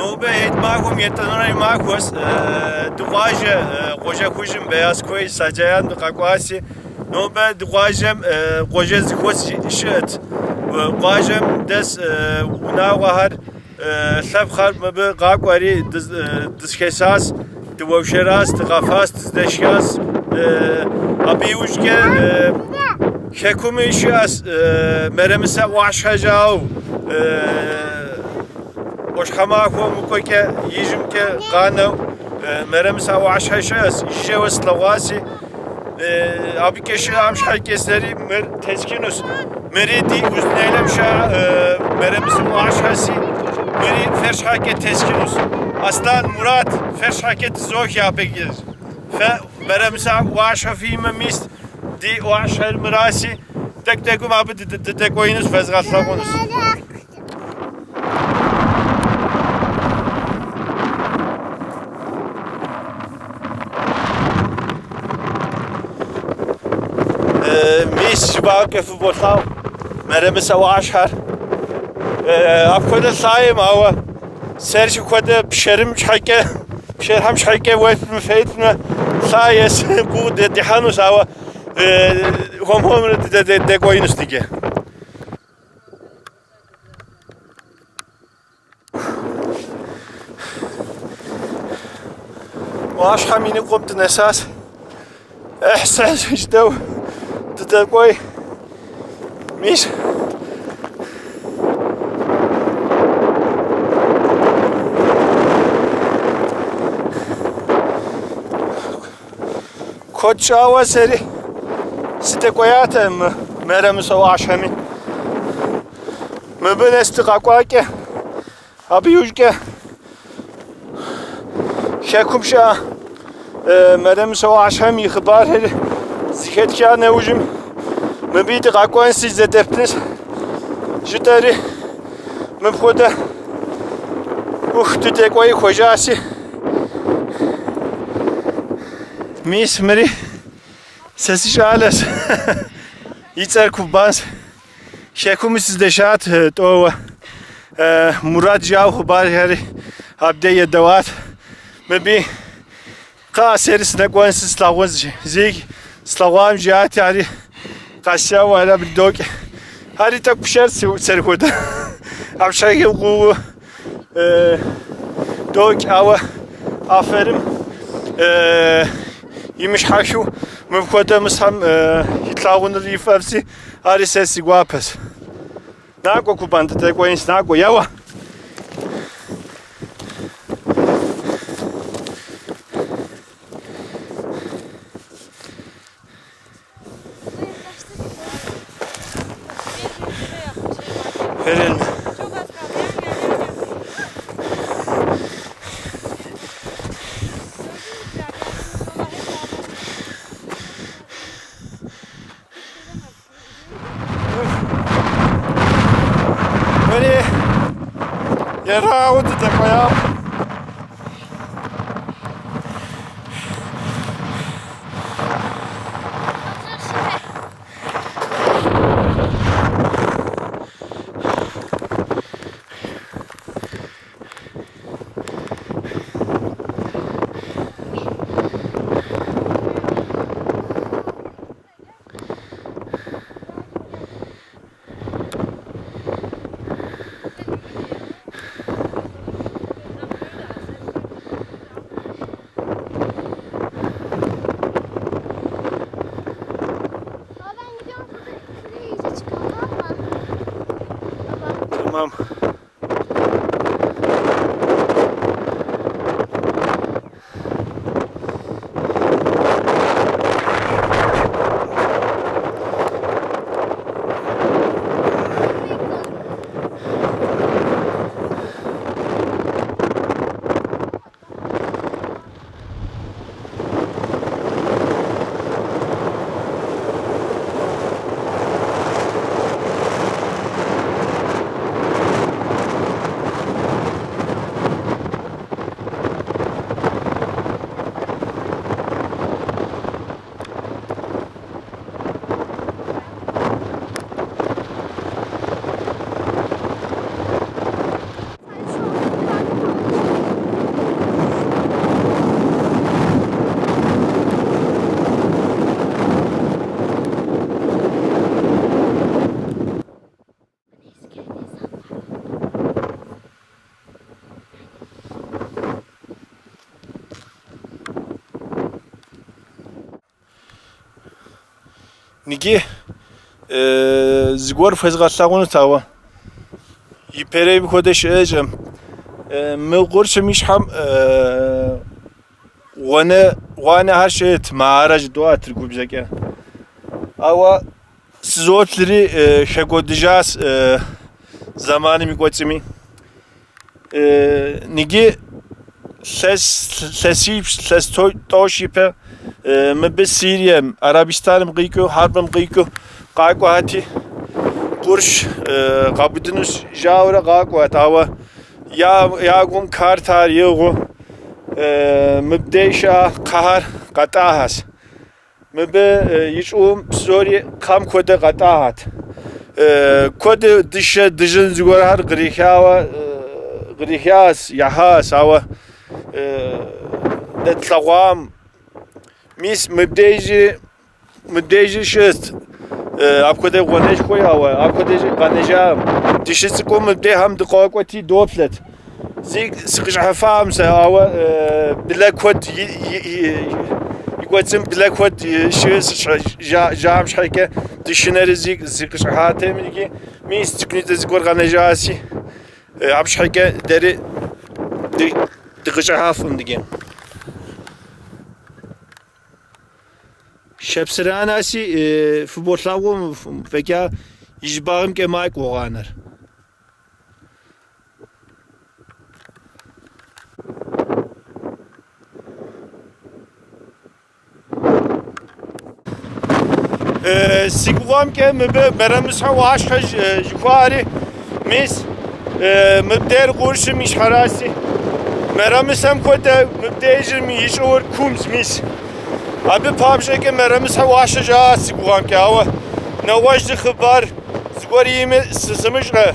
Нобэ ет махуэм етӏанэрэ и махуэщ. Дыкъуажэ Къуажэхужьым Бэяскуей Саджаян дыкъэкӏуаси. Нобэ дыкъуажэм къуажэ зэхуэс щыӏэт. Къуажэм дэс унагъуэхэр лъэпкъхэр мыбы къакӏуэри дызэхэсащ, дыуэршэращ, дыкъэфащ, дыздэшхащ. Абы иужькӏэ хэкуми щыӏэщ Мэрэмысэ ӏуащхьэ жаӏэу. ӏуащхьэмахуэм укӏуэкӏэ ижьымкӏэ къанэу Мэрэмысэ ӏуащхьэ щыӏэщ, жыжьэуэ слъэгъуаси. Абыкӏэ щыӏэм щхьэкӏэ сэри мыр тесхынущ. Мыри ди Узун-Яйлэм щыӏэ Мэрэмысэ ӏуащхьэси, мыри фэр щхьэкӏэ тесхынущ. Аслъэн, Мурат, фэр щхьэкӏэ тызох япэкӏэ. Фэ Мэрэмысэ ӏуащхьэ фимэ мис ди ӏуащхьэр мыраси, тӏэкӏу-тӏэкӏум абы дыдэкӏуеинущ, фэзгъэлъэгъунущ. Мис жыпӏакӏэ фыболъагъу Мэрэмысэ ӏуащхьэр. Апхуэдэ лъаем, ауэ сэр хуэдэ пшэрым щхьэкӏэ, пшэрхэм щхьэкӏэ уеплъмэ, феплъмэ, лъае гугъу дыхьэнущ, ауэ хуэм-хуэмурэ дыдэкӏуеинущ иджы. ӏуащхьэм и ныкъуэм дынэсащ. Эхьсэс жыдэу дыдэкӏуей. Мис. Куэд щӏауэ сэри сыдэкӏуеятэкъым мы Мэрэмысэ ӏуащхьэми. Мыбы нэс дыкъэкӏуакӏэ, абы иужькӏэ хэкум щыӏэ Мэрэмысэ ӏуащхьэм и хъыбархэр зэхэтха нэужьым мыбы дыкъэкӏуэнси зэдэплъынщ жытӏэри мыпхуэдэ ух дыдэкӏуей хуэжаси. Мис мыри сэ си щӏалэщ. И цӏэр Кубанщ. Хэкум сыздэшат тӏэуэ. Мурат жаӏэу хъыбархэри абдей едэуат. Мыби кхъа сэри сынэкӏуэн слъагъунщ. Зиг слъэгъуам жиӏати, ари къэсауэ ар абы докӏ. Ари тӏэкӏу пшэр сэр хуэдэ. Абы щхьэкӏэ гугъу докӏ, ауэ афэрым имыщхьэхыу мыпхуэдэ мысхьэм илъагъуныр ифӏэфӏси, ари сэ си гуапэщ. Накӏуэ, Кубан, дыдэкӏуеинщ, накӏуэ, еуэ! Çok Ver elini. az kaldı. Yan yan yan yan. Gördün mü güzel? Geldiğimiz yollar hep orman. Hiç gelemezsin. Мыри ерагъыу дыдэкӏуеям. Baba ben gidiyorum burada şuraya iyice çıkalım tamam mı? Baba. Tamam. Ниги зыгуэр фезгъэлъагъунут, ауэ ипэрейм хуэдэ щыӏэжкъым. Мы къуршым и щхьэм гъуанэхэр щыӏэт, маарэ жыдоӏэ тыркубзэкӏэ. Ауэ сызоплъри хэкӏуэдыжащ зэманым и кӏуэцӏми. Ниги илъэсипщӏ, илъэс тӏощӏ ипэ мыбы Сирием, Арабистаным къикӏыу, хьэрыпым къикӏыу къакӏуэхэти, къурш къабыдыну жаӏэурэ къакӏуэхэт, ауэ я гум картэр иӏыгъыу мыбдеж щыӏэ кхъэхэр къатӏахэщ. Мыбы и щӏыӏум псори кхъэм хуэдэ къатӏахэт. Куэд дыщэ, дыжьын зыгуэрхэр кърихауэ кърихащ, яхьащ, ауэ дэ тлъэгъуам мис мыбдежи щыст. Апхуэдэ гъуанэшхуэ, ауэ апхуэдэ къэнэжакъым. Дыщыцӏыкӏум мыбдежхэм дыкъакӏуэти доплъэт. Зи сыкъыщӏыхьэфакъым сэ, ауэ былэ куэд и кӏуэцӏым былэ куэд щыӏэщ жаӏэм щхьэкӏэ дышынэри зи сыкъыщӏыхьатэм икӏи мис цӏыкӏунитӏэ зыгуэр къэнэжащи, абы щхьэкӏэ дэри дыкъыщӏыхьэфкъым дыги. Шэпсыранаси фыболъагъум фӏэкӏа и щӏыбагъымкӏэ макӏуэ гъуанэр. Си гугъэмкӏэ мыбы Мэрэмыщхьэ ӏуащхьэ жыхуаӏэри мис мыбдейр къуршым и щхьэраси. Мэрэмысэм хуэдэ мыбдежым и щӏыур кумс мис. Абы папщӏэкӏэ Мэрэмысхьэ ӏуащхьэ жаӏэ си гугъэмкӏэ, ауэ нэгъуэщӏ зы хъыбар зыгуэр ими сымыщӏэ.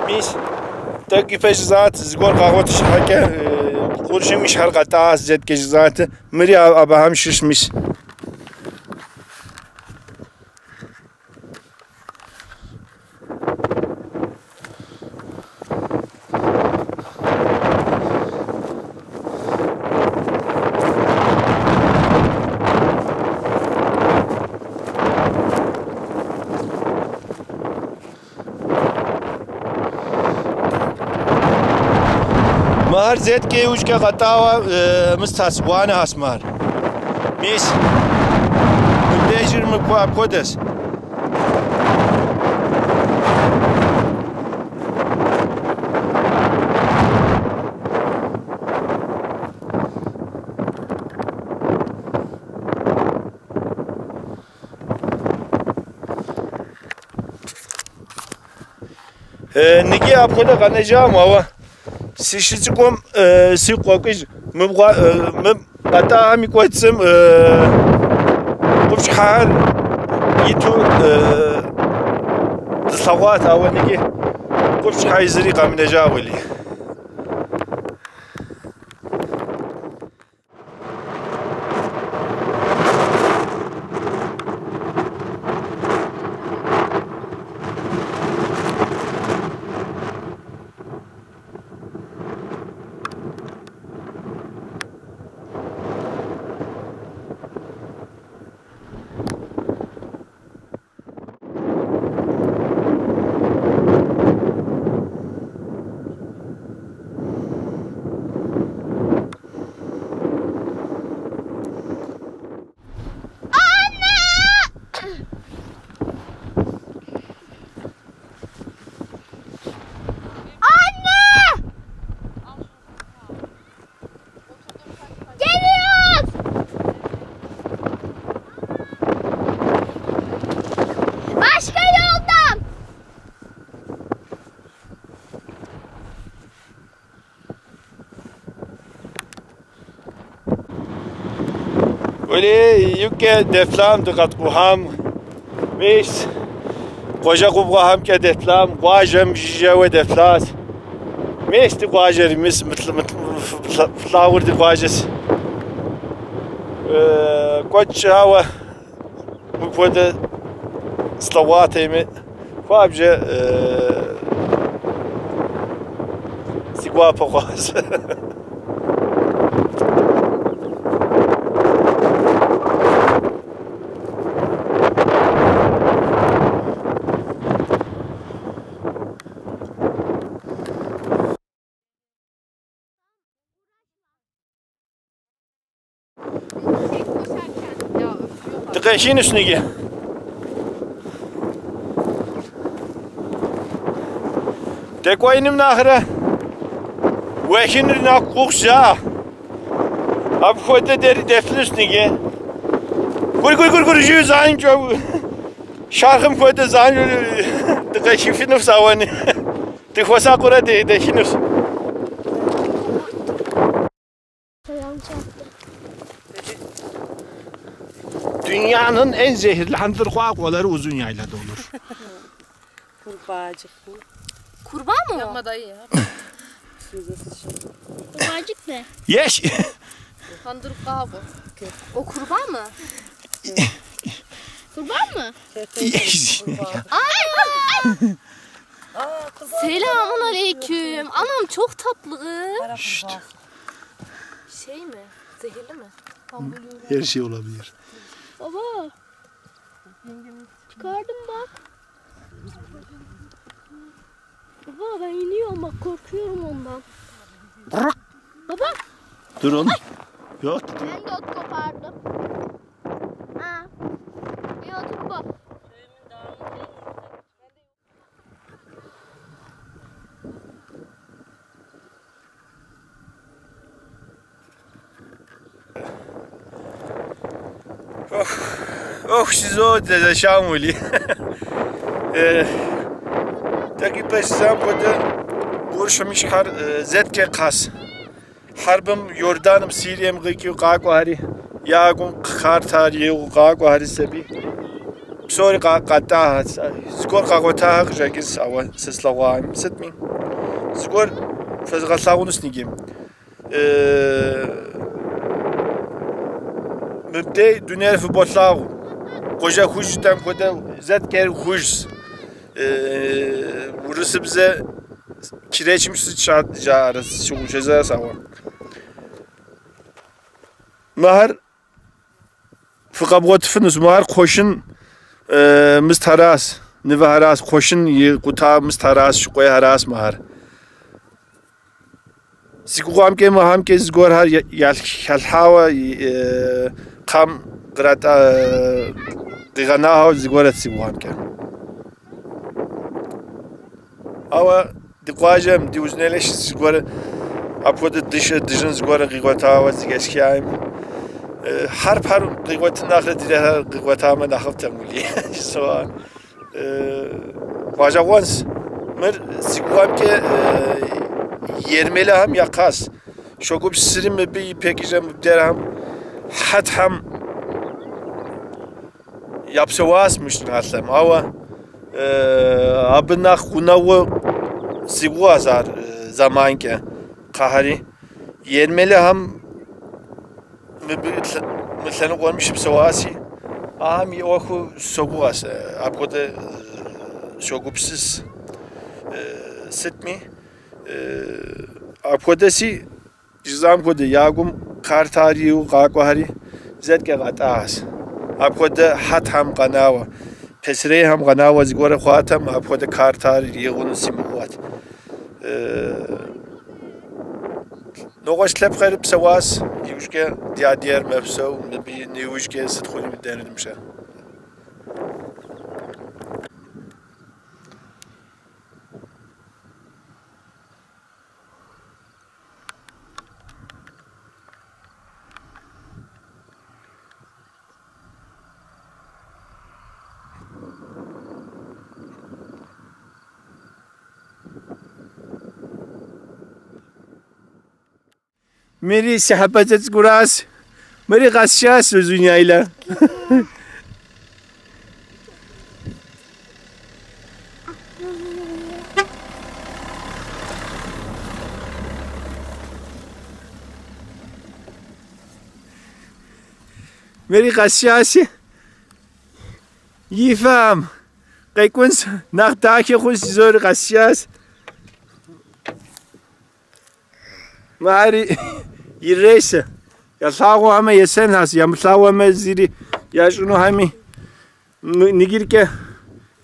Мис тӏэкӏу ипэ жызӏат, зыгуэр къагъуэт щхьэкӏэ къуршым и щхьэр къатӏащ зэткӏэ жызӏат. Мыри абыхэм щыщ мис. Мыхэр зэткӏэ иужькӏэ къэтӏауэ мыстас гъуанэхэщ мыхэр. Мис мыбдежыр апхуэдэщ. Ниги апхуэдэ къэнэжам, ауэ сыщыцӏыкӏум сигу къокӏыж мы къэтӏахэм и кӏуэцӏым къупщхьэхэр иту дылъэгъуат, ауэ ниги къупщхьэ зыри къэмынэжа уэли. Уэли юкӏэ дефлам дыкъэткӏухьам, мис къуажэ губгъуэхэмкӏэ дефлам, къуажэм жыжьэуэ дефлащ. Мис ди къуажэр, мис флъагъур ди къуажэщ. Куэд щӏауэ мыпхуэдэ слъэгъуатэми, хуабжьу си гуапэ хъуащ. Дыкъехынущ иджы. Дэкӏуеиным нэхърэ уехыныр нэхъ гугъущ, жаӏэ. Апхуэдэ дэри дефлъынущ иджы. Гур-гур-гур-гур жиӏэу занщӏэу шэрхъым хуэдэ занщӏэу дыкъехыфынущ ауэни. Дыхуэсакъыурэ дехынущ. Ayağım çarptı. Dünyanın en zehirli handırkuakvaları uzun yaylada olur. Kurbağacık bu. Kurbağa mı o? Yapma dayı ya. Üstünüze sıçın. Kurbağacık ne? Yeş! Handırkağı bu. O kurbağa mı? Kurbağa mı? Yeş! Selamun aleyküm. Anam çok tatlı. Şşt. Şey mi? Zehirli mi? Her şey olabilir. Baba. Çıkardım bak. Baba ben iniyorum bak korkuyorum ondan. Baba. Dur oğlum. Yok. Ben de ot kopardım. Ha. Bir otum bu. Oh siz o дезашамули. Таки песам хуэдэ къуршым и щхьэр зэткӏэ къас. Хьэрбым Йорданым, Сирием къикӏыу къакӏуэхэри, я гум кхартар еуэу къакӏуэхэри саби. Псори къатӏахэт. Зыгуэр къагъуэтахэр къыщӏэкӏынщ, ауэ сэ слъэгъуаӏым. Сытми, зыгуэр фэзгъэлъагъунущ иджы. Мыбдей дунейр фыболъагъу. Къуажэ хужь жытӏэм хуэдэу зэткӏэр хужьщ. Урысыбзэ киречым сыт жаӏэрэ сыщыгъупщэжащ ауэ. Мыхэр фыкъэбгъуэтыфынущ. Мыхэр кхъуэщын мыстхэращ, нывэхэращ, кхъуэщын и къута мыстхэращ, щыкъуейхэращ мыхэр. Си гугъэмкӏэ мыхэмкӏэ зыгуэрхэр ялъхьауэ кхъэм къратӏа къигъэнахэу зыгуэрэт си гугъэмкӏэ. Ауэ ди къуажэм, ди Узунейлэ щыщ зыгуэр апхуэдэ дыщэ дыжьын зыгуэр къигъуэтауэ зэхэсхаӏым. Хьэрфхэр къигъуэтын нэхърэ дырехэр къигъуэтамэ нэхъыфӏтэкъым ули. Жысӏауэ. Гъэщӏэгъуэнщ. Мыр си гугъэмкӏэ ермэлыхэм я кхъэщ. Согупсысри мыбы и пэкӏэ мыбдерэхэм хьэтхэм япсэуащ мы щӏыналъэм. Ауэ абы нэхъ гъунэгъуу си гугъэщ ар зэманкӏэ кхъэхэри. Ермэлыхэм мыбы мы лъэныкъуэм щыпсэуащи, ахэм и ӏуэху согугъэ сэ, апхуэдэ согупсыс. Сытми, апхуэдэси жысӏам хуэдэ я гум картар иӏэу къакӏуэхэри зэткӏэ къатӏащ. Апхуэдэ хьэтхэм къэнауэ, пасэрейхэм къэнауэ зыгуэр хъуатэм апхуэдэ картар иӏыгъыну си мыгугъэт. Нэгъуэщӏ лъэпкъхэр псэуащ, иужькӏэ ди адыгэр мэпсэу, мыбы иужькӏэ сыт хъунуми дэнэ дымыщӏэ. Мири си хьэпэцӏэ цӏыкӏуращ. Мыри къэсшащ Узуняйлэ. Мыри къэсшащи, и фэм къекӏунщ, нэхъ дахэ хъунщ жызори къэсшащ. Мыхэри иресэ. Ялъагъухэмэ есэнхэщ, ямылъагъуэмэ зыри ящӏынухэми ныгиркӏэ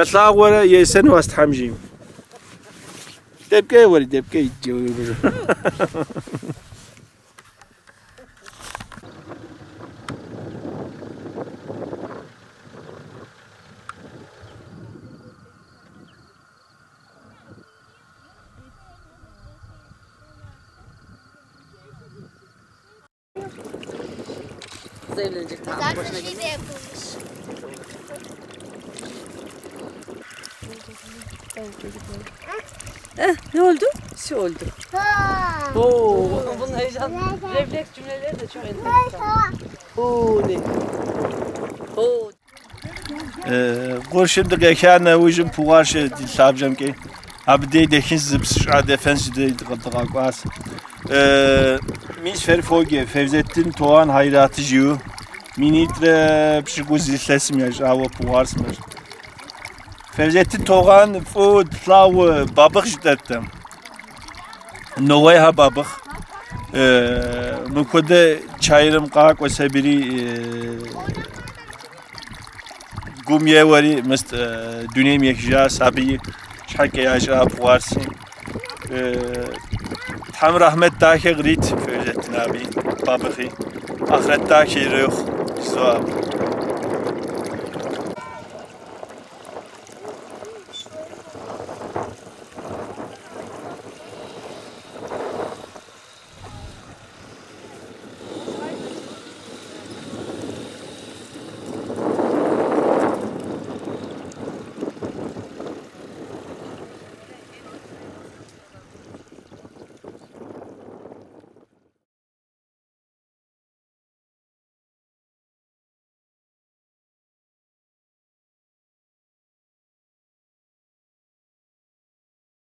ялъагъуэрэ есэнухэщ Тхьэм жиӏэм. Дэпкӏей уэри, дэпкӏей. Kız evlenecek tamam Zaten başına şey de gelir. yapılmış. Ne oldu? Şey oldu. Ha. Oo, bunun heyecan refleks cümleleri de çok enteresan. Oo ne? Oo. Къуршым дыкъеха нэужьым пыгъуащ ди лъабжьэмкӏи. Абы дей дэхын зы псы щӏыӏэ дефэнщ дей дыкъэкӏуащ. Мис фэр фоге, Февзеттин Тоған Хайраты жиу. Минитӏрэ пщыкӏуз илъэсым ящӏауэ пыгъуарс мыр. Февзеттин Тоған фӏыуэ тлъагъу бабыхъ жытӏэт. Нэгъуейхэ бабыхъ. Мыпхуэдэ чайрым къакӏуэ сабийри гум еуэри мыст дунейм ехыжащ, абы щхьэкӏэ ящӏа пыгъуарси. Тхьэм рахьмэт дахэ кърит Февзеттин аби, бабыхъи. Ахърэт дахэ ирехъу, жызоӏэ.